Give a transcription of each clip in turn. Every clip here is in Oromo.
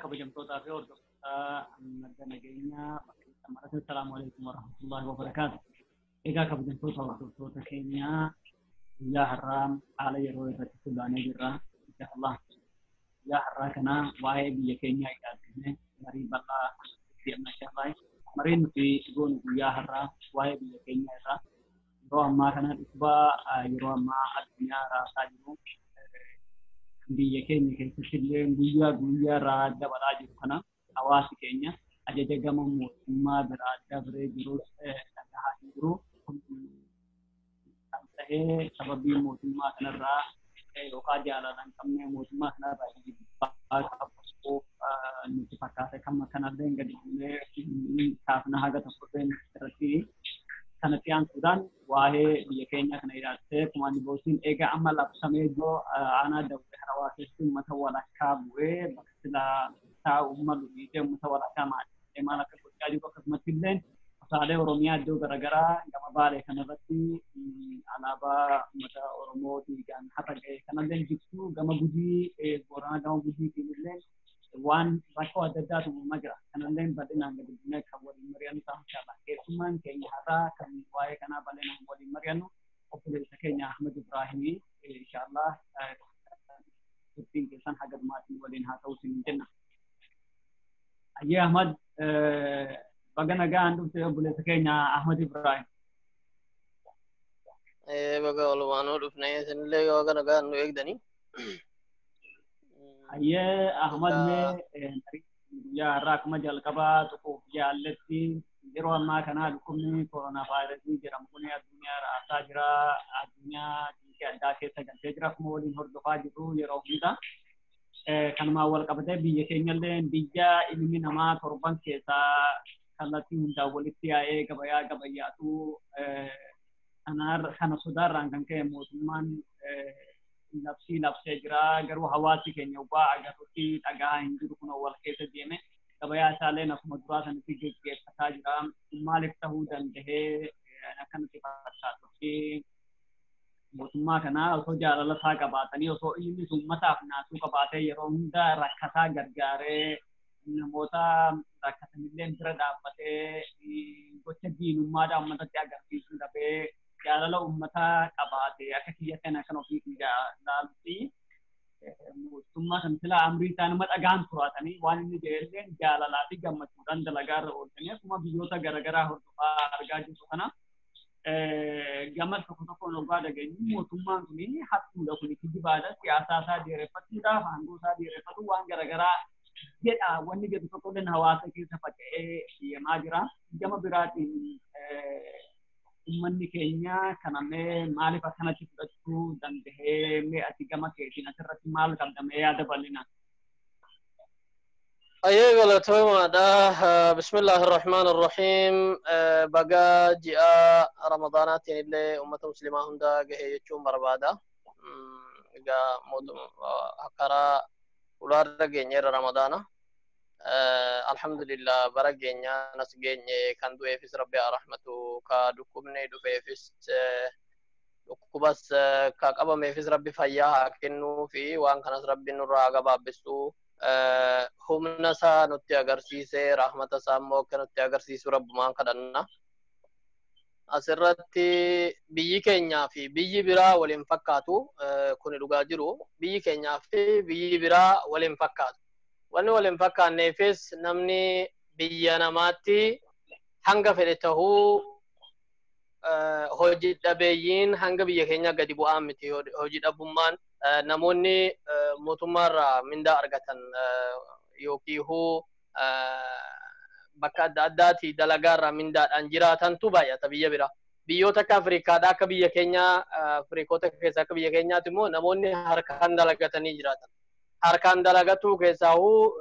Kabajamtootaa fi hordoftoota madda nageenyaa bakka maratti assalaamu alaikum warahmatullahi wabarakaatu. Egaa kabajamtoota hordoftoota keenyaa guyyaa har'aa haala yeroo irratti fullaanee jirra. Inshallah guyyaa har'aa kana waa'ee biyya keenyaa ilaalchisnee marii bal'aa deemna inshallah. Mariin nuti goonu guyyaa har'aa waa'ee biyya keenyaa irraa yeroo ammaa kana dhukkuba yeroo ammaa addunyaa raasaa jiru biyya keenya keessatti illee guyyaa guyyaa irraa dabalaa jiru kana hawaasi keenya ajaja gama mootummaa biraa dabree jirus dhagahaa hin jiru. Kan ta'ee sababii mootummaa kanarraa yookaan jaalala hin qabne mootummaa kanarraa jibbaa qabu nuti fakkaate kan kanallee gadi buunee kaafna haga tokkollee irratti kanatti aansuudhaan waa'ee biyya keenya kana ilaalchisee kumaandi boosiin egaa amma labsamee jiru aanaa Dawwee Harawaa keessatti uummata walakkaa bu'ee bakka silaa taa'u malu dhiisee uummata walakkaa maadhee maal akka gochaa jiru akkasumatti illee kutaalee Oromiyaa iddoo garaagaraa gama Baalee kanarratti alaabaa uummata Oromoo dhiigaan har'a ga'e kanallee jigsuu gama Gujii Booranaa gama Gujiitiin illee waan rakkoo adda addaatu uumamaa jira. Kanallee bal'inaan gadi buunee kan waliin mari'annu ta'a inshallah. Keessummaan keenya har'aa kan waa'ee kanaa bal'inaan waliin mari'annu obboleessa keenya Ahmad Ibraahimii inshallah turtiin keessan haga dhumaatiin waliin haa ta'u isin jenna. Ayyee Ahmad baga nagaan dhufte obboleessa keenya Ahmad Ibraahim. Baga walumaanuu dhufne isinillee baga nagaan nu eegdanii. Ayyee Ahmad mee guyyaa har'aa akkuma jalqabaa tuquuf jaalletti yeroo ammaa kana dhukkubni koronaa vaayirasii jedhamu kun addunyaa raasaa jira. Addunyaa dinqii addaa keessa galtee jira. Akkuma waliin hordofaa jirru yeroo hunda. Kanumaan wal qabatee biyya keenyallee biyya ilmi namaa torban keessaa kallattii hundaan walitti yaa'ee gabayaa gabayyaatu kana sodaarraan kan ka'e mootummaan labsii labsee jira. Garuu hawaasi keenya waa agarrutti dhagaa hin jiru kun wal keessa deeme gabayaa isaallee akkuma duraa sanatti geggeeffataa jira. Maaliif ta'uu danda'ee akkanatti fakkaatutti mootummaa kana osoo jaalala isaa qabaatanii osoo inni uummataaf naasuu qabaatee yeroo hunda rakkataa gargaaree namoota rakkatanillee bira dhaabbatee gocha diinummaadhaan uummatatti agarsiisuu dhabee jaalala uummataa qabaate akka kiyya kana kan ofii ilaalutti mootummaa kan silaa amrii isaa nama dhagaan turaatanii waan inni jedhellee jaalalaa fi gammachuudhaan dalagaa irra oolchanii akkuma biyyoota garaagaraa hordofaa argaa jirru kana gama tokko tokkoon hoggaa dhageenyu mootummaan kun hattuudha kun kijibaadha siyaasaa isaa dheereffachuudhaaf aangoo isaa dheereffatu waan garaagaraa jedha wanni jedhu tokkolleen hawaasa keessa faca'ee deemaa jira. Gama biraatiin uummanni keenya kana mee maaliif akkanatti fudhachuu danda'ee mee ati gama keetiin asirratti maal qabda mee yaada bal'inaan? Ayyee galatoomaadha. Bismillaahi irrahmaan irrahiim. Baga ji'a Ramadaanaatiin illee uummata musliimaa hunda gahee jechuun barbaada. Egaa karaa ulaarra geenyeerra Ramadaana. Alhamdulillah bara geenyaa nas geenye kan du'eefis Rabbi haa rahmatu ka dhukkubni dhufeefis dhukkubas ka qabameefis Rabbi fayyaa haa kennuu fi waan kanas Rabbi nurraa haa gabaabbisu. Humna isaa nutti agarsiise rahmata isaa immoo akka nutti agarsiisu Rabbumaan kadhanna. Asirratti biyyi keenyaa fi biyyi biraa waliin fakkaatu kuni dhugaa jiru. Biyyi keenyaa fi biyyi biraa waliin fakkaatu. Wanni waliin fakkaanneefis namni biyya namaatti hanga fedhe tahuu hojii dhabeeyyiin hanga biyya keenya gadi bu'aa miti hojii dhabummaan namoonni mootummaarraa mindaa argatan yookiin bakka adda addaati dalagaarraa mindaadhaan jiraatantu baay'ata biyya bira. Biyyoota akka Afrikaadhaa akka biyya keenyaa Afrikoota keessa akka biyya keenyaatti immoo namoonni harkaan dalagatanii jiraatan. Harkaan dalagatuu keessaahuu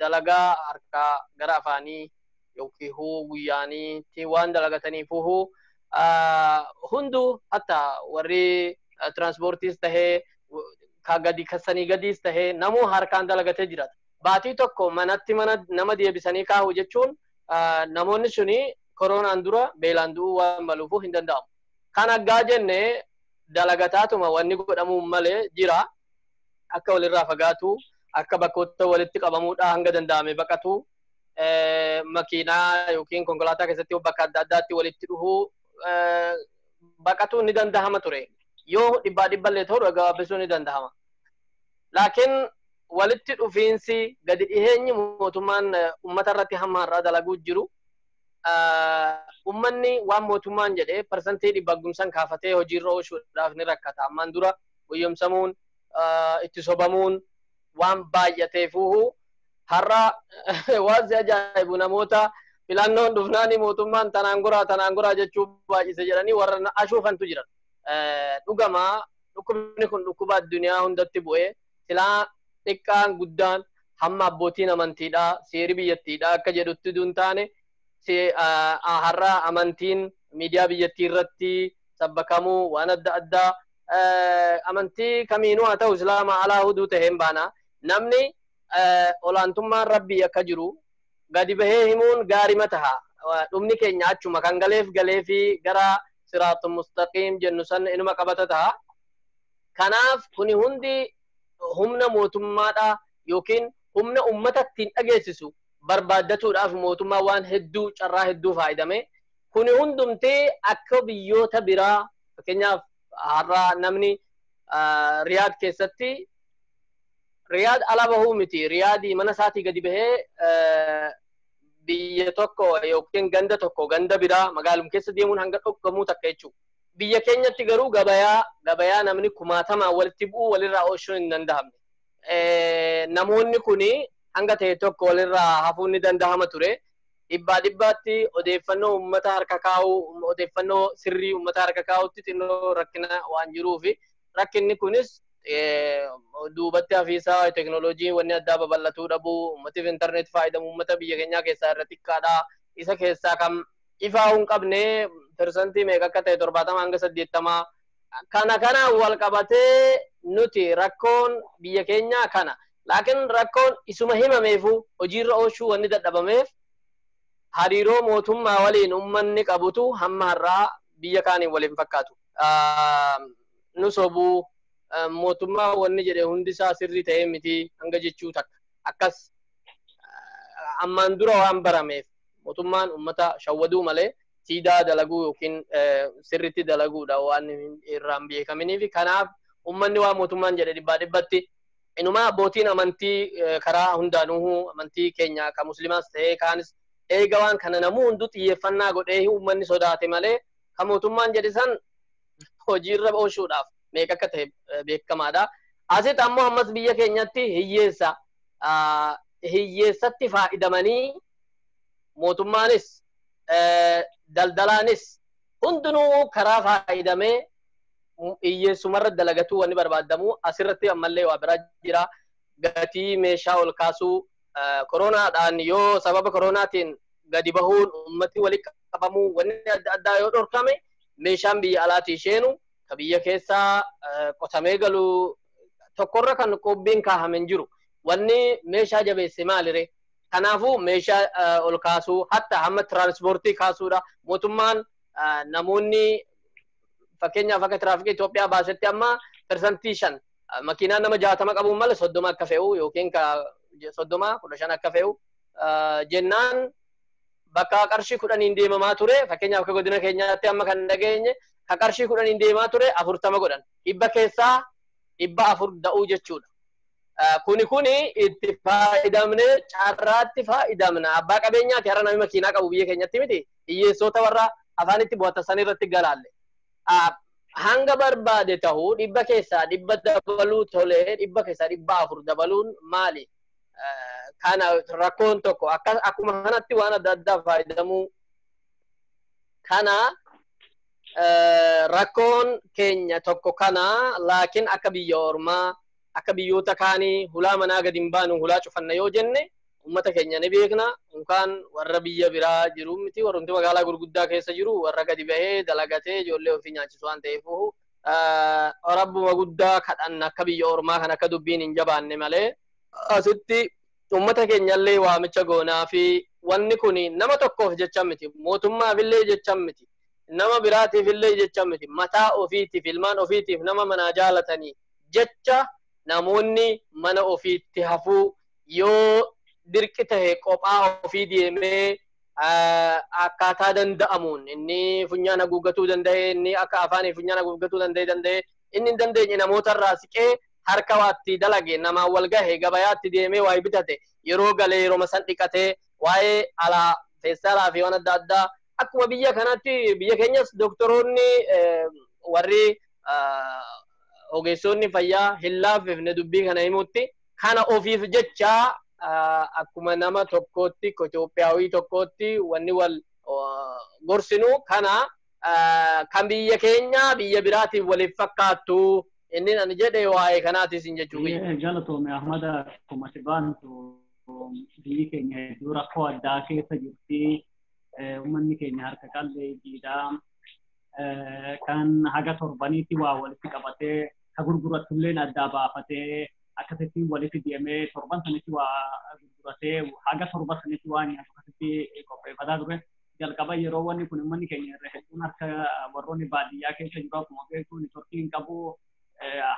dalagaa harkaa gara afaanii yookiin guyyaaniitti waan dalagataniifuu hunduu hatta warri tiraanspoortiis tahee ka gadi kasanii gadiis tahee namuu harkaan dalagatee jiraata. Baatii tokko manatti mana nama deebisanii kaa'u jechuun namoonni suni Koronaan dura beelaan du'uu waan maluufuu hin danda'amu. Kan aggaa jenne dalagataatuma wanni godhamuu malee jira. Akka walirraa fagaatu, akka bakkoota walitti qabamuudha hanga danda'ame baqatu, makiinaa yookiin konkolaataa keessatti bakka adda addaatti walitti dhufuu baqatuun ni danda'ama ture. Yoo dhibbaa dhibballee ta'u gabaabbisuun ni danda'ama. Laakiin walitti dhufiinsi gadi dhiheenyi mootummaan uummata irratti hamma har'aa dalaguu jiru. Uummanni waan mootummaan jedhee 100% kaafatee hojiirra oolchuudhaaf ni rakkata. Ammaan dura guyyoomsamuun itti sobamuun waan baay'ateefuuhu har'a waan si ajaa'ibu namoota filannoon dhufnaani mootummaan tanaan goraa jechuu baay'ise jedhanii warra ashuufantu jiran. Dhugamaa dhukkubni kun dhukkuba addunyaa hundatti bu'ee silaa xiqqaan guddaan hamma abbootiin amantiidhaa seeri biyyattiidhaa akka jedhutti duun taane har'a amantiin miidiyaa biyyattii irratti sabbakamuu waan adda addaa amantii kamiinuu haa ta'u islaama alaa huduu ta'ee hin baana. Namni olaantummaan rabbii akka jiru gadi bahee himuun gaarima taha. Dhumni keenya achuma kan galeef galee fi gara siraatul mustaqiim jennu san inuma qabata taha. Kanaaf kuni hundi humna mootummaadha yookiin humna uummata ittiin dhageessisu barbaaddatuudhaaf mootummaa waan hedduu carraa hedduu faayidame. Kuni hundumtee akka biyyoota biraa fakkeenyaaf har'a namni Riyaad keessatti Riyaad ala bahuu miti. Riyaadii mana isaatii gadi bahee biyya tokko yookiin ganda tokko ganda biraa magaalum keessa deemuun hanga dhokkamuu takka jechuudha. Biyya keenyatti garuu gabayaa namni kumaatamaan walitti bu'uu walirraa oolchuun hin danda'amne. Namoonni kuni hanga ta'e tokko walirraa hafuun ni danda'ama ture. Dhibbaa dhibbaatti odeeffannoo uummata harka kaa'uu, odeeffannoo sirrii uummata harka kaa'utti xinnoo rakkina waan jiruufi rakkinni kunis duubatti hafiisaa teekinooloojii wanni addaa babal'atuu dhabuu, uummatiif intarneet fayyadamu uummata biyya keenyaa keessaa irra xiqqaadha. Isa keessaa kan ifaa hin qabne persentii meeqa akka ta'e 70 hanga 80 kana wal qabatee nuti rakkoon biyya keenyaa kana. Laakiin rakkoon isuma himameefu hojiirra oolchuu wanni dadhabameef hariiroo mootummaa waliin uummanni qabutu hamma har'aa biyya kaaniin waliin fakkaatu. Nu sobuu mootummaa wanni jedhe hundi isaa sirrii ta'ee miti hanga jechuu takka. Akkas ammaan dura waan barameef mootummaan uummata shawwaduu malee siidaa dalaguu yookiin sirriitti dalaguudha waan irraan beekaminiif. Kanaaf uummanni waan mootummaan jedhe dhibbaa dhibbatti inuma abbootiin amantii karaa hundaanuu amantii keenya kan musliimaas ta'ee kaanis eega waan kana namuu hunduu xiyyeeffannaa godhee uummanni sodaate malee kan mootummaan jedhe san hojiirra oolchuudhaaf meeqa akka ta'e beekamaadha. Asitti ammoo ammas biyya keenyatti hiyyeessatti faayidamanii mootummaanis daldalaanis hundinuu karaa faayidamee hiyyeessumarra dalagatuu wanni barbaadamu asirratti ammallee waa biraa jira. Gatii meeshaa ol kaasuu koronaadhaan yoo sababa koronaatiin gadi bahuun uummati walitti qabamuu wanni adda addaa yoo dhorkame meeshaan biyya alaatii isheenu ka biyya keessaa qotamee galu tokkorra kan qobbiin kaahame hin jiru. Wanni meeshaa jabeesse maalire? Kanaafuu meeshaa ol kaasuu hatta hamma tiraanspoortii kaasuudha. Mootummaan namoonni fakkeenyaaf akka tiraafikii Itoophiyaa baasetti amma 5% makiinaan nama 60 qabuun malee 30 akka fe'u yookiin ka 30 15 akka fe'u jennaan bakka qarshii 10 deemamaa ture fakkeenyaaf akka godina keenyaatti amma kan dhageenye ka qarshii 10 deemaa ture 40 godhan dhibba keessaa 400 da'uu jechuudha. Kuni itti faayidamne carraatti faayidamna. Abbaa qabeenyaati har'a namni makiinaa qabu biyya keenyatti miti hiyyeessota warra afaanitti bu'ata san irratti galaalle. Hanga barbaade ta'uu dhibba keessaa 100 dabaluu tolee dhibba keessaa 400 dabaluun maali? Kana rakkoon tokko akkuma kanatti waan adda addaa faayidamuu kana rakkoon keenya tokko kana. Laakiin akka biyya ormaa akka biyyoota kaanii hulaa manaa gadi hin baanu hulaa cufanna yoo jenne uummata keenya ni beekna. Yookaan warra biyya biraa jiru miti warrumti magaalaa gurguddaa keessa jiru warra gadi bahee dalagatee ijoollee ofii nyaachisu waan ta'eef rabbuma guddaa kadhanna akka biyya ormaa kan akka dubbiin hin jabaanne malee asitti uummata keenyallee waamicha goonaa fi Wanni kun nama tokkoof jecha miti, mootummaaf illee jecha miti, nama biraatiif illee jecha miti, mataa ofiitiif, ilmaan ofiitiif, nama manaa jaalatanii jecha namoonni mana ofiitti hafuu, yoo dirqi tahe qophaa ofii deemee akkaataa danda'amuun inni funyaan haguuggatuu danda'e, inni akka afaanii funyaan haguuggatuu danda'e, inni hin dandeenye namootarraa siqee harka waatti dalage, namaan wal gahe, gabayaatti deemee waa bitate, yeroo galee yeroo san dhiqatee, waa'ee alaa feestaalaa fi waan adda addaa. Akkuma biyya kanatti, biyya keenyas doktoroonni, warri ogeessonni fayyaa hin laaffifne dubbii kana himutti. Kana ofiif jecha akkuma nama tokkootti, Itoophiyaawii tokkootti, wanni wal gorsinu kana. Kan biyya keenya biyya biraatiif waliif fakkaattu inni ani jedhe waa'ee kanaatis hin jechuu. Galatoome Ahmad, akkuma si baantu biyyi keenya hedduu rakkoo addaa keessa jirti. Uummanni keenya harka qalleeyyiidha. Kan haga torbaniitti waa walitti qabatee, ka gurguratulleen addaa baafatee, akkasittiin walitti deemee torban sanitti waa gurguratee, haga torba sanitti waa nyaatu akkasitti qopheeffataa ture. Jalqaba yeroo wanni kun uummanni keenya irra hedduun harka warroonni baadiyyaa keessa jiru, akkuma beektu networkii hin qabu.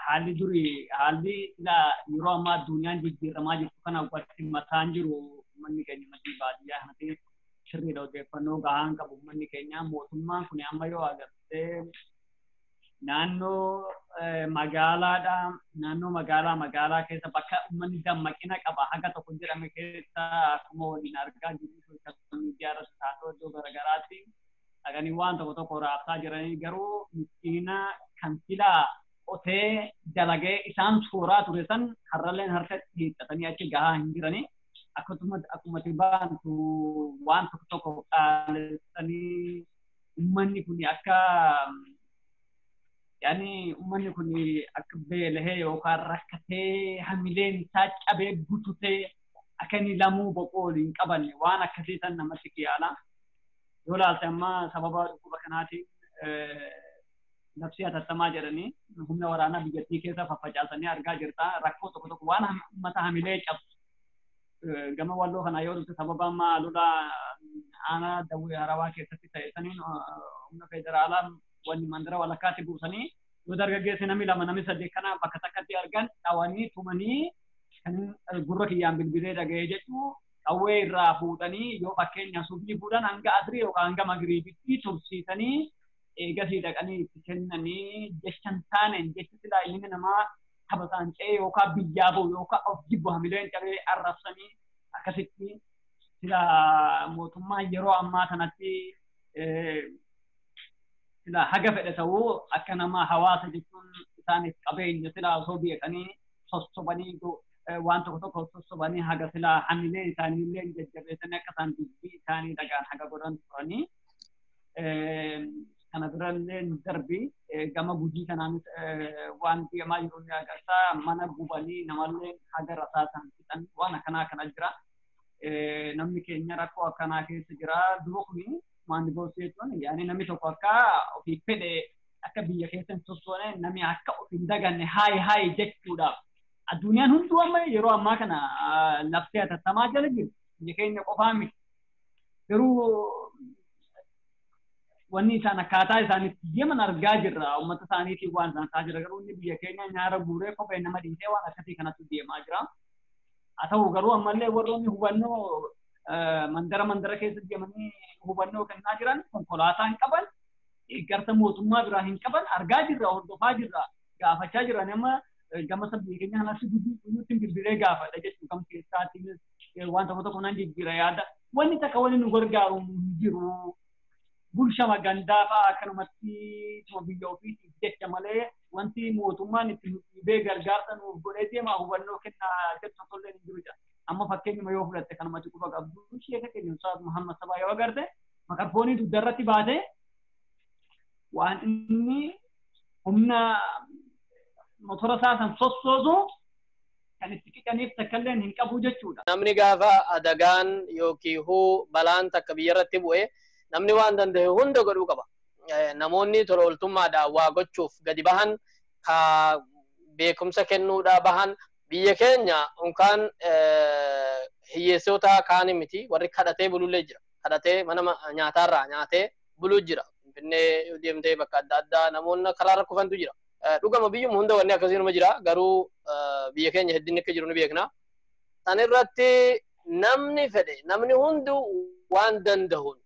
Haalli durii, haalli yeroo ammaa addunyaan jijjiiramaa jirtu kana walitti mataan jiru, uummanni keenya maddii baadiyyaa kanatti sirriidha odeeffannoo gahaa hin qabu uummanni keenya. Mootummaan kun amma yoo agartee naannoo magaalaadha, naannoo magaalaa magaalaa keessa bakka uummanni dammaqina qaba haga tokko jedhame keessa, akkuma waliin argaa jirru social media irratti taatoo iddoo garagaraatti dhaqanii waan tokko tokko raabsaa jiranii, garuu miskiina kan silaa qotee dalagee isaan sooraa ture san har'alleen harkatti hiixatanii achi gahaa hin jiranii. Akkasuma akkuma baantu waan tokko tokko qaalessanii uummanni kun akka yaani uummanni kun akka beelahee yookaan rakkatee hamileen isaa cabee bututee akka inni lamuu boqoo hin qabanne waan akkasii san namatti kiyaala. Yoo ilaalte amma sababa dhukkuba kanaatiin labsii hatattamaa jedhanii humna waraanaa biyyattii keessa faffacaasanii argaa jirta. Rakkoo tokko tokko waan uummata hamilee cabsu. Gama Walloo kana yoo dhufte, sababa amma lola aanaa Dawwee Harawaa keessatti ta'e saniin humna federaalaa wanni mandara walakkaatti buusanii, yoo dargaggeessi namni lama, namni sadii kana bakka takkatti argan dhawanii tumanii, kan gurra kiyyaan bilbilee dhaga'ee jechuu, qawwee irraa fuudhanii, yoo fakkeenya suufii fuudhan hanga asrii yookaan hanga magriibitti tursiisanii, eegasii dhaqanii itti kennanii, jecha hin taaneen, jecha silaa ilmi namaa tapha isaan ce'ee yookaan biyyaa ba'u yookaan of jibbu hamileen cabee arrabsanii. Akkasitti sila mootummaan yeroo ammaa kanatti sila haga fedhe ta'uu, akka nama hawaasa jechuun isaaniif qabeenya sila osoo beekanii sossobanii, waan tokko tokko sossobanii, haga sila hamilee isaaniillee jajjabeessanii akka isaan dubbii isaanii dhagaan haga godhan turanii. Kana birallee darbi gama Gujii kanaanis waan deemaa jiru ni agarta. Mana gubanii namallee haga rasaasan fixan, waan akkanaa kana jira. Namni keenya rakkoo akkanaa keessa jira. Dura kuni maandigoosii jechuun yaani namni tokko akka ofii fedhe akka biyya keessa hin sossoone, namni akka of hin daganne haayi haayi jechuudhaaf. Addunyaan hunduu amma yeroo ammaa kana labsee hatattamaa jala jiru. Biyya keenya qofaa miti. Garuu wanni isaan akkaataa isaanitti deeman argaa jirra. Uummata isaaniitiif waan isaan ta'aa jira. Garuu inni biyya keenya nyaara guuree kophee nama dhiisee waan akkasii kanatti deemaa jira. Haa ta'u garuu ammallee warroonni hubannoo mandara mandara keessa deemanii hubannoo kennaa jiran konkolaataa hin qaban, deeggarsa mootummaa biraa hin qaban, argaa jirra, hordofaa jirra, gaafachaa jirra. Nama gama biyya keenya kanatti guyyuutti bilbilee gaafadha jechuudha. Gama keessaatiinis waan tokko tokko nan jijjiira yaada. Wanni takka wanni nu gargaaru hin jiru. Bulshama gandaa fa'aa akkanumatti biyya ofiitiif jecha malee wanti mootummaan itti nu dhiibee gargaarsa nuuf godhee deema hubannoo kennaa jettu tollee hin jiru jedha. Amma fakkeenyuma yoo fudhatte, kanumatti quba qabdu, sheeka keenya Ustaaz Muhammad Sabaa yoo agarte, makarfoonii dugdarratti baatee waan inni humna motora isaa san sossoosu kan itti qicaniif takkallee hin qabu jechuudha. Namni gaafa adagaan yookiin balaan takka biyyarratti bu'e, namni waan danda'e hunda godhuu qaba. Namoonni tola ooltummaadhaan waa gochuuf gadi bahan, ka beekumsa kennuudhaa bahan, biyya keenya unkaan Hiyyeessota kaanii miti, warri kadhatee bulullee jira. Kadhatee mana nyaataarraa nyaatee buluu jira. Finfinnee deemtee bakka adda addaa namoonni karaarra kufantu jira. Dhugama biyyuma hunda wanni akkasiinuma jira. Garuu biyya keenya hedduun akka jiru ni beekna. Sanirratti namni fedhe, namni hundu waan danda'uun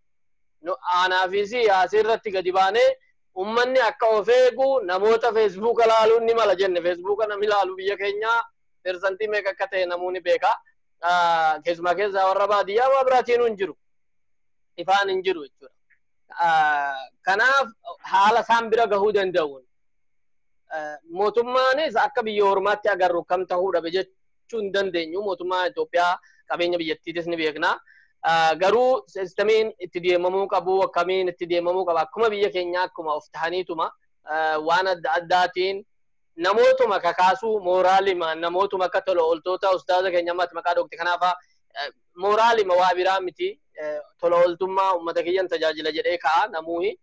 aanaa fi asirratti gadi baanee ummanni akka of eegu namoota Feesbuuka laaluun ni mala jenne. Feesbuuka namni laalu biyya keenyaa persantii meeqa akka ta'e namoonni beeka. Keessumaa keessaa warra baadiyyaa waa biraatiin hin jiru. Ifaan hin jiru jechuudha. Kanaaf haala isaan bira gahuu danda'uun mootummaanis akka biyya ormaatti agarru kam ta'uu dhabe jechuu hin dandeenyu. Mootummaa Itoophiyaa qabeenya biyyattiitis ni beekna. Garuu sistemiin itti deemamuu qabu, akkamiin itti deemamuu qaba, akkuma biyya keenyaa akkuma of tahaniituma waan adda addaatiin namootuma kakaasuu, mooraalima namootuma akka tola ooltoota ustaaza keenya ammaatti maqaa dhoofte kanaafa mooraalima, waa biraa miti, tola ooltummaa uummata kiyyan tajaajila jedhee ka'a. Namuuhi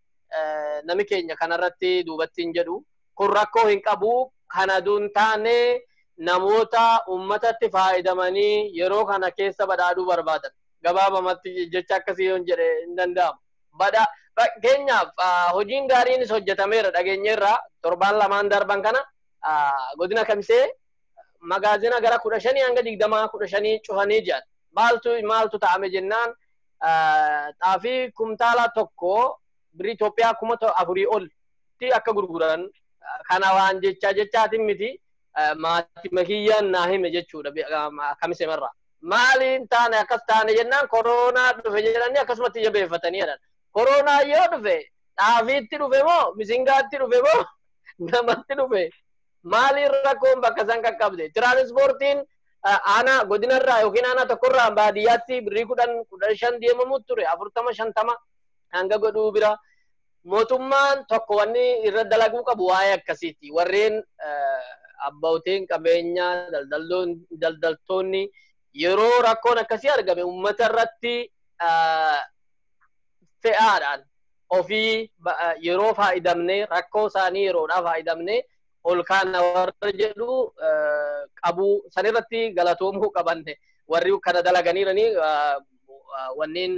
nami keenya kanarratti duubatti hin jedhu. Kun rakkoo hin qabu. Kana duun taane namoota uummatatti faayidamanii yeroo kana keessa badhaadhuu barbaadan, gabaabamatti jecha akkasii yoon jedhe hin danda'amu. Bada fakkeenyaaf hojiin gaariinis hojjetameera dhageenyeerra. Torbaan lamaan darban kana godina Kamisee magaazina gara 15 hanga 20, 15 cufanii jiran. Maaltu maaltu ta'ame jennaan, xaafii kumtaala tokko birrii Itoophiyaa 4,000 ol akka gurguran. Kana waan jecha jechaatiin miti, maatii makiyyaan naa hime jechuudha Kamisee marraa. Maaliin taane akkas taane jennaan, koronaa dhufe jedhanii akkasumatti jabeeffatanii jedhan. Koronaa yoo dhufe xaafiitti dhufe moo, misingaatti dhufe moo, namatti dhufe? Maaliin rakkoon bakka san qaqqabde? Tiraanispoortiin aanaa godinarraa yookiin aanaa tokkorraa baadiyyaatti birrii 10, 15 deemamu ture 40, 50 hanga godhuu bira. Mootummaan tokko wanni irra dalaguu qabu waa'ee akkasiiti. Warreen abbootiin qabeenyaa, daldaltoonni yeroo rakkoon akkasii argame uummata irratti fe'aadhaan ofii yeroo faayidamnee, rakkoo isaanii yeroodhaa faayidamnee ol kaana warra jedhu qabu sanirratti galatoomuu qabanne. Warri kana dalaganiiranii wanneen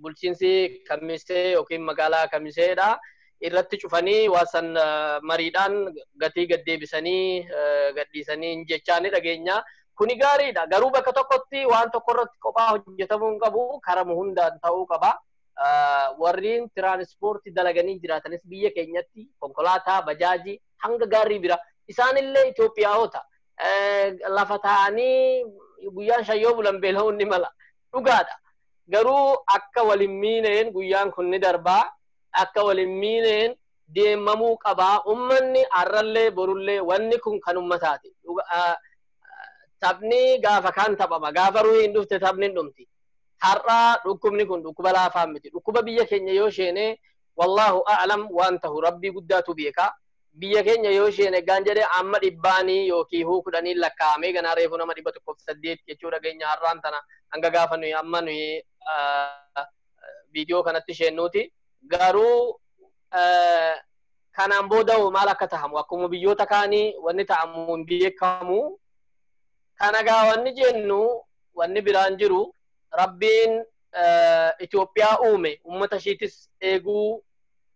bulchiinsi Kamisee yookiin magaalaa Kamiseedha irratti cufanii waan san mariidhaan gatii gaddeebisanii gadhiisanii jechaa ni dhageenya. Kuni gaariidha. Garuu bakka tokkotti waan tokko irratti kophaa hojjetamuu hin qabu. Karama hundaan ta'uu qaba. Warreen tiraanispoortii dalaganii jiraatanis biyya keenyatti konkolaataa, bajaajii hanga gaarii bira isaanillee Itoophiyaawota. Lafa taa'anii guyyaan shayyoo bulan beela'uun ni mala. Dhugaadha. Garuu akka walin miineen guyyaan kun ni darbaa. Akka walin miineen deemamuu qabaa. Ummanni har'allee borullee wanni kun kan ummataati. Taphni gaafa kaan taphama. Gaafa ruhii hin dhufte taphni hin dhumti. Har'a dhukkubni kun dhukkuba laafaa miti. Dhukkuba biyya keenya yoo sheene, wallaahu a'lam, waan tahu rabbii guddaatu beeka. Biyya keenya yoo sheene gaan jedhee amma dhibbaanii yookiin huu kudhanii lakkaa'amee ganaa reefu nama 108 jechuu dhageenya har'aan tana hanga gaafa nuyi amma nuyi viidiyoo kanatti sheennuuti. Garuu kanaan booda maal akka tahamu, akkuma biyyoota kaanii wanni ta'amu hin beekamu. Kana gaa wanni jennu wanni biraan jiru, Rabbiin Itoophiyaa uume uummata ishiitis eeguu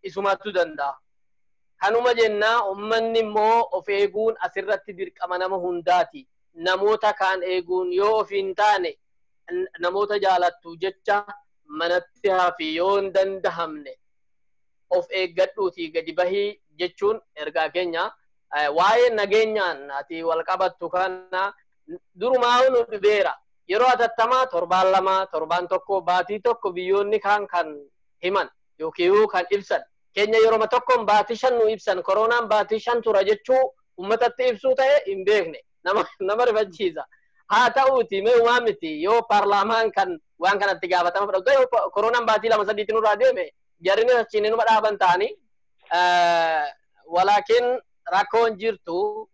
isumatu danda'a. Kanuma jennaa, uummanni immoo of eeguun asirratti dirqama nama hundaati. Namoota kaan eeguun yoo of hin taane, namoota jaalattu jecha manatti hafi yoo hin dandahamne, of eeggadhuutii gadi bahii jechuun ergaa keenya. Waa'ee nageenyaan ati wal qabattu kana durumaa nu dhibeera. Yeroo atattamaa torbaan 2, torbaan 1, baatii 1 biyyoonni kaan kan himan yookiin kan ibsan. Keenya yeroo tokkoon baatii 5 nu ibsan. Koronaan baatii 5 tura jechuu uummatatti ibsuu ta'e hin beekne. Nama rifachiisa. Haa ta'uuti mee waan miti yoo paarlaamaan kan waan kanatti gaafatama fudhatu yoo koronaan baatii 2 sadiitti nurraa deeme, jarri achiin numa dhaaban ta'anii. Walaakin rakkoon jirtu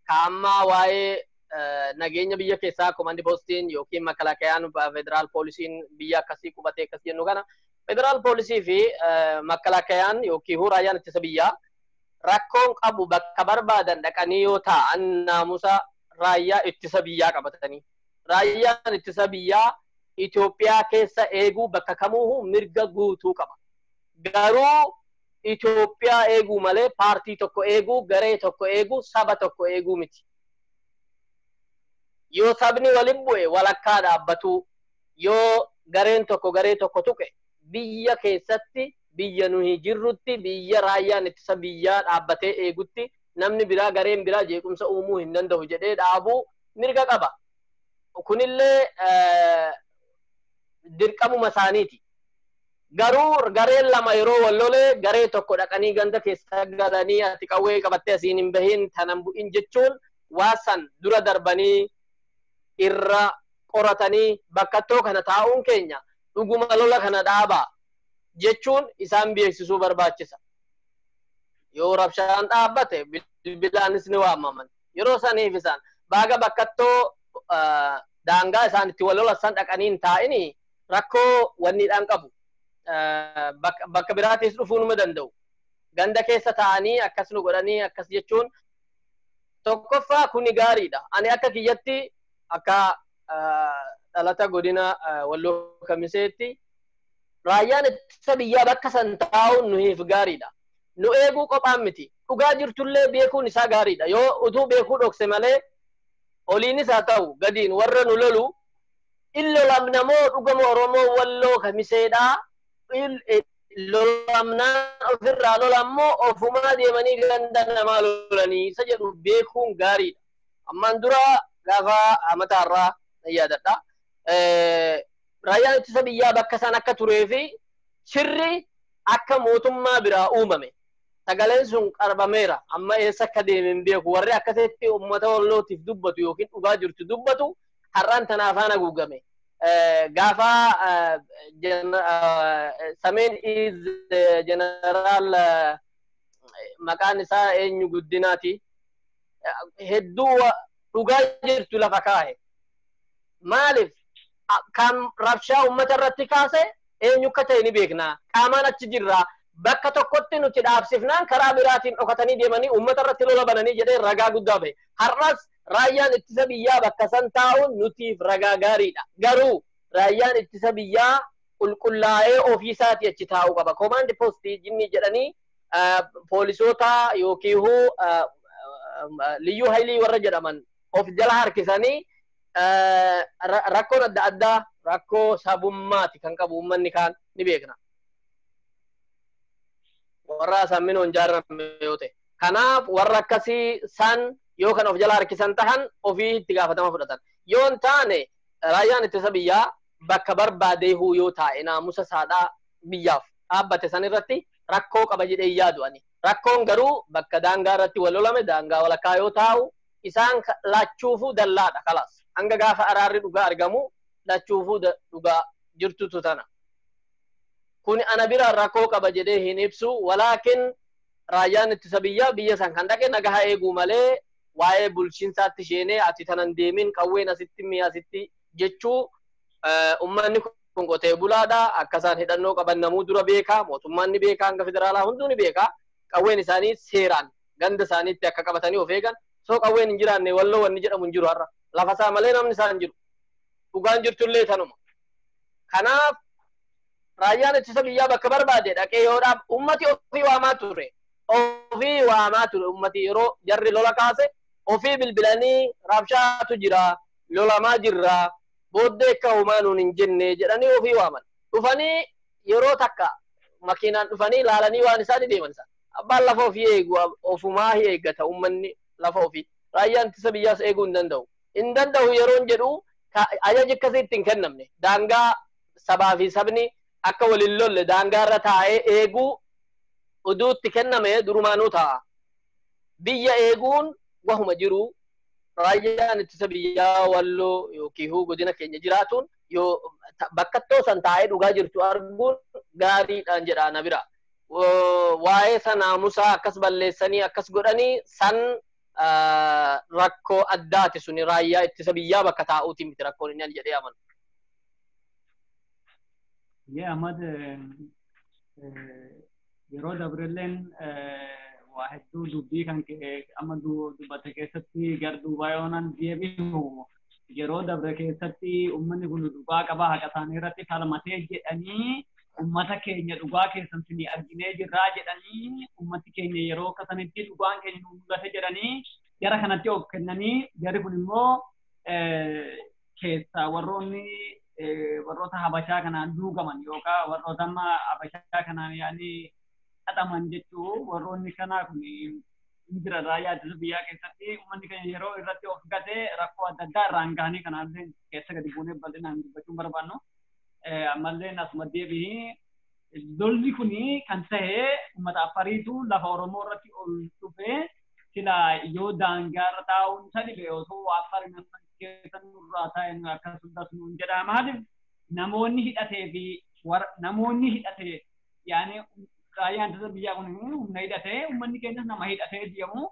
ka ammaa waa'ee nageenya biyya keessaa, komandi poostiin yookiin makalakayaan, federaal poolisiin biyya akkasii qubatee akkas jennu kana, federaal poolisii fi makalakayaan yookiin raayyaan ittisa biyyaa rakkoon qabu. Bakka barbaadan dhaqanii yoo taa'an naamusa raayyaa ittisa biyyaa qabatanii Raayyaan ittisa biyyaa Itoophiyaa keessa eeguu bakka kamuu mirga guutuu qaba. Garuu Itoophiyaa eeguu malee paartii tokko eeguu, garee tokko eeguu, saba tokko eeguu miti. Yoo sabni waliin bu'e walakkaa dhaabbatu, yoo gareen tokko garee tokko tuqe, biyya keessatti, biyya nuyi jirrutti, biyya raayyaan ittisa biyyaa dhaabbatee eegutti namni biraa gareen biraa jeequmsa uumuu hin danda'u jedhee dhaabuu mirga qaba. Kunillee dirqamuma isaaniiti. Garuu gareen lama yeroo wal lolee garee tokko dhaqanii ganda keessa galanii ati qawwee qabattee asiin hin bahin tanan bu'in jechuun waa san dura darbanii irra qoratanii bakkattoo kana taa'uun keenya dhuguma lola kana dhaabaa jechuun isaan beeksisuu barbaachisa. Yoo rabshaan dhaabbate bilbilaanis ni waamaman. Yeroo saniif isaan baaga bakkattoo daangaa isaan itti wal lolan san dhaqanii hin taa'ini rakkoo wanniidhaan qabu. Bakka biraatis dhufuu numa danda'u. Ganda keessa taa'anii akkas nu godhanii akkas jechuun tokkoffaa kuni gaariidha. Ani akka kiyyatti akka dhalata godina Walloo Kamiseetti raayyaan ittisa biyyaa bakka san taa'uun nuyiif gaariidha. Nu eeguu qophaan miti. Dhugaa jirtullee beekuun isaa gaariidha. Yoo utuu beekuu dhokse malee oliinis haa ta'u gadiin warra nu lolu illolamnamoo dhugama Oromoo Walloo Kamiseedhaa lolamnaan ofirraa lolammoo ofumaa deemanii ganda namaa lolanii isa jedhu beekuun gaariidha. Ammaan dura gaafa amataarraa yaadadha. Raayyaan ittisa biyyaa bakka san akka turee fi sirri akka mootummaa biraa uumame. Sagaleen sun qarbameera. Amma eessa akka deeme hin beeku. Warri akkasitti uummata Wallootiif dubbatu yookiin dhugaa jirtu dubbatu har'aan tana afaan haguugame. Gaafa Sameen Iz Jeneraal maqaan isaa eenyu Guddinaati. Hedduu dhugaa jirtu lafa kaa'e. Maaliif kan rabshaa uummata irratti kaase eenyu akka ta'e ni beekna. Qaamaan achi jirra. Bakka tokkotti nuti dhaabsifnaan karaa biraatiin dhokatanii deemanii uummata irratti lola bananii jedhee ragaa guddaa bahe. Har'as raayyaan ittisa biyyaa bakka san taa'uun nutiif ragaa gaariidha. Garuu raayyaan ittisa biyyaa qulqullaa'ee ofiisaatii achi taa'uu qaba. Koomaandi poostii jinni jedhanii poolisoota yookiin liyyuu haylii warra jedhaman of jala harkisanii rakkoon adda addaa rakkoo sabummaati kan qabu uummanni kaan ni beekna. Warra samminoon jaarame yoo ta'e. Kanaaf warra akkasii san yoo kan of jala harkisan tahan ofii itti gaafatama fudhatan. Yoo hin taane raayyaan ittisa biyyaa bakka barbaadee yoo taa'e naamusa saadhaa biyyaaf dhaabbate san irratti rakkoo qaba jedhee yaadu ani. Rakkoon garuu bakka daangaa irratti wal lolame daangaa walakkaa yoo taa'u isaan lachuufuu dallaadha kalaas. Hanga gaafa araarri dhugaa argamu lachuufuu dhugaa jirtutu tana. Kun ana bira rakkoo qaba jedhee hin ibsu. Walaakin raayyaan ittisa biyyaa biyya san kan dhaqe nagaha eeguu malee waa'ee bulchiinsaatti isheenee ati tanan deemin qawween asitti mi'a asitti jechuu uummanni kun qotee bulaadha. Akka isaan hidhannoo qaban namuu dura beeka. Mootummaan ni beeka. Hanga federaalaa hunduu ni beeka. Qawween isaanii seeraan ganda isaaniitti akka qabatanii of eegan. Soo qawween hin jiraanne Walloo wanni jedhamu hin jiru har'a. Lafa isaa malee namni isaa hin jiru. Dhugaan jirtullee tanuma. Kanaaf raayyaan ittisa biyyaa bakka barbaade dhaqee yoo dhaab ummati ofii waamaa ture. Ofii waamaa ture ummati yeroo jarri lola kaase ofii bilbilanii rabshaatu jira lolamaa jirra booddee akka homaa nuun hin jenne jedhanii ofii waaman. Dhufanii yeroo takka makiinaan dhufanii laalanii waan isaanii deeman isaan. Abbaan lafa ofii eegu ofumaa eeggata uummanni lafa ofii. Raayyaan ittisa biyyaas eeguu hin danda'u. Hin danda'u yeroon jedhu ajaji akkasii itti hin kennamne. Daangaa sabaa fi sabni akka waliin lolle daangaa irra taa'ee eeguu oduutti kenname durumaanuu taa'a. Biyya eeguun wahuma jiru raayyaan ittisa biyyaa Walloo yookiin godina keenya jiraatuun yoo bakka toosan taa'ee dhugaa jirtu arguun gaariidhaan jedha na bira. Waa'ee sanaamusaa akkas balleessanii akkas godhanii san rakkoo addaati suni raayyaa ittisa biyyaa bakka taa'uutiin miti rakkoon inni ani jedhee amanu. Yee Ahmad, yeroo dabrilleen waa hedduu dubbii kan amma dubbate keessatti gar duubaa yoonaan deebi'u Yeroo dabre keessatti uummanni kun dhugaa qabaa haqa isaanii irratti falmatee jedhanii uummata keenya dhugaa keessan sinii arginee jirraa jedhanii uummati keenya yeroo akkasanitti dhugaan keenya nu mul'ate jedhanii jara kanatti of kennanii jarri kun immoo keessaa warroonni warroota Habashaa kanaan duugaman yookaan warroota amma Habashaa kanaan yaani xaxaman jechuu warroonni kanaa kun jira raayyaa ittisa biyyaa keessatti uummanni keenya yeroo irratti of gatee rakkoo adda addaa irraan gahanii kanaallee keessa gadi buunee bal'inaan dubbachuun barbaannu. Ammallee asuma deebi'ii lolli kuni kan ta'e uummata Affariitu lafa Oromoo irratti ol dhufee sila yoo daangaa irra taa'uun isa dhibe osoo Affarin keessa nurraa taa'e akkasumas nuun jedha. Maaliif namoonni hidhatee fi namoonni hidhatee yaani raayyaan ittisa biyyaa kun humna hidhatee uummanni keenyas nama hidhatee deemu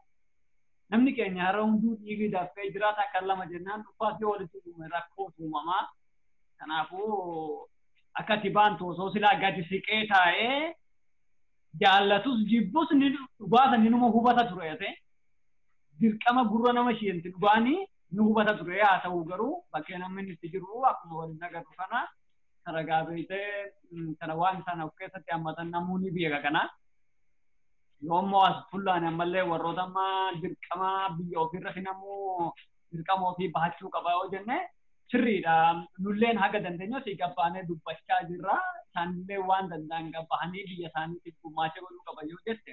namni keenya har'a hunduu dhiigni danfee jiraata akka lama jennaan dhufaas yoo walitti uume rakkoo uumamaa. Kanaafuu akka ati baantu osoo silaa gadi siqee taa'ee jaallatus jibbus ni dhugaasa ni numa hubata ture. Dirqama gurra nama isheenti dhugaanii ni hubata ture haa ta'u garuu bakkee namni itti jiru akkuma waliin agarru kana kara beektee kana waan sana of keessatti hammatan namoonni beeka kana. Yoommoo as fuullaan ammallee warroota amma dirqama biyya ofiirra finamuu dirqama ofii bahachuu qaba yoo jenne sirriidha. Nulleen haga dandeenyu asii gabbaanee dubbachaa jirra. Isaanillee waan danda'an gabbahanii biyya isaaniitiif gumaacha godhuu qaba yoo jette.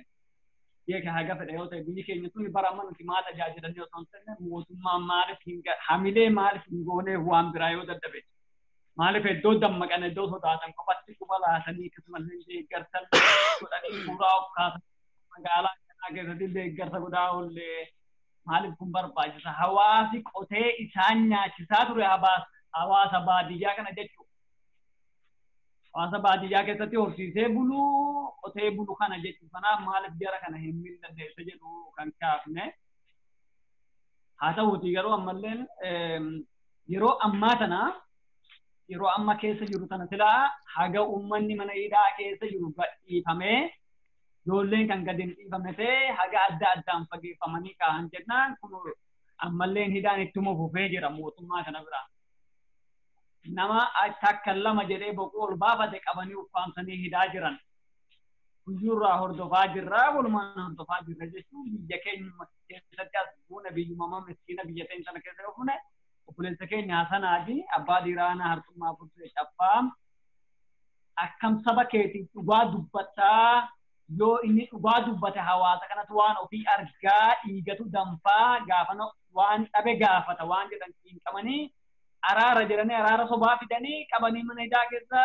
Beeka haga fedha yoo ta'e biyyi keenya tuni bara amma nuti maa tajaajilanii osoo hin taane mootummaan maaliif hin hamilee maaliif hin gooneef waan biraa yoo dadhabe. Maaliif iddoo dammaqan iddoo sodaatan qofatti quba laatanii akkasumallee deeggarsa godhanii suuraa of kaasan magaalaa kanaa keessatti deeggarsa godhaa oollee maaliif kun barbaachisa? Hawaasi qotee isaan nyaachisaa ture hawaasa baadiyyaa kana jechuudha. Hawaasa baadiyyaa keessatti horsiisee buluu qotee bulu kana jechuudha. Kanaaf maaliif jara kana hin mil'anne jedhu kan kaafne. Haa ta'uutii garuu ammallee yeroo ammaa tana yeroo amma keessa jiru tana silaa haga uummanni mana hidhaa keessa jiru gadhiifamee ijoolleen kan gadi hin dhiifamne ta'e haga adda addaan fageeffamanii ka'an jennaan kun ammalleen hidhaan ittuma fufee jira mootummaa kana biraa. Nama takka lama jedhee boqoo ol baafate qabanii ukkaamsanii hidhaa jiran. Guyyuurraa hordofaa jirra walumaan hordofaa jirra jechuun biyya keenya keessatti as buune biyyuma miskiina biyya teenya sana keessa yoo fuune obboleessa keenya Hasanaa fi abbaa Diiraanaa Harxummaa Fursee Caffaa akkam saba keetiif dhugaa dubbataa yoo inni dhugaa dubbate hawaasa kanatu waan ofii argaa dhiigatu danfaa gaafana waan dhabe gaafata waan jedhan xiinqamanii araara jedhanii araara sobaa fidanii qabanii mana hidhaa keessa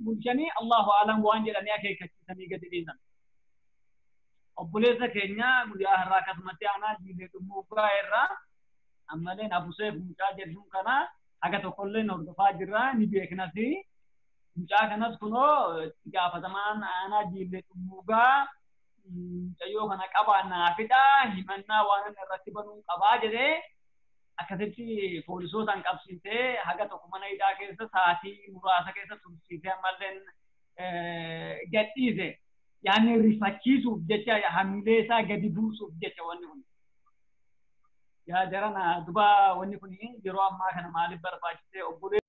bulchanii Allahu alam waan jedhanii akeekkachiisanii gadi dhiisan. Obboleessa keenya guyyaa har'aa akkasumatti aanaa Jiilee Dhummuugaa irraa ammalleen Abuseef mucaa jedhuun kana haga tokkolleen hordofaa jirra ni beeknas. Mucaa kanas kunoo itti gaafatamaan aanaa Jiilee Dhummuugaa mucayyoo kana qabaa naafidha himannaa waan inni irratti banuun qabaa jedhee akkasitti poolisootaan qabsiisee haga tokko mana hidhaa keessa sa'aatii muraasa keessa tursiisee ammalleen gadhiise. Yaani rifachiisuuf jecha hamilee isaa gadi buusuuf jecha wanni kun. Yaa jarana duba wanni kun yeroo ammaa kana maaliif barbaachisee obbolee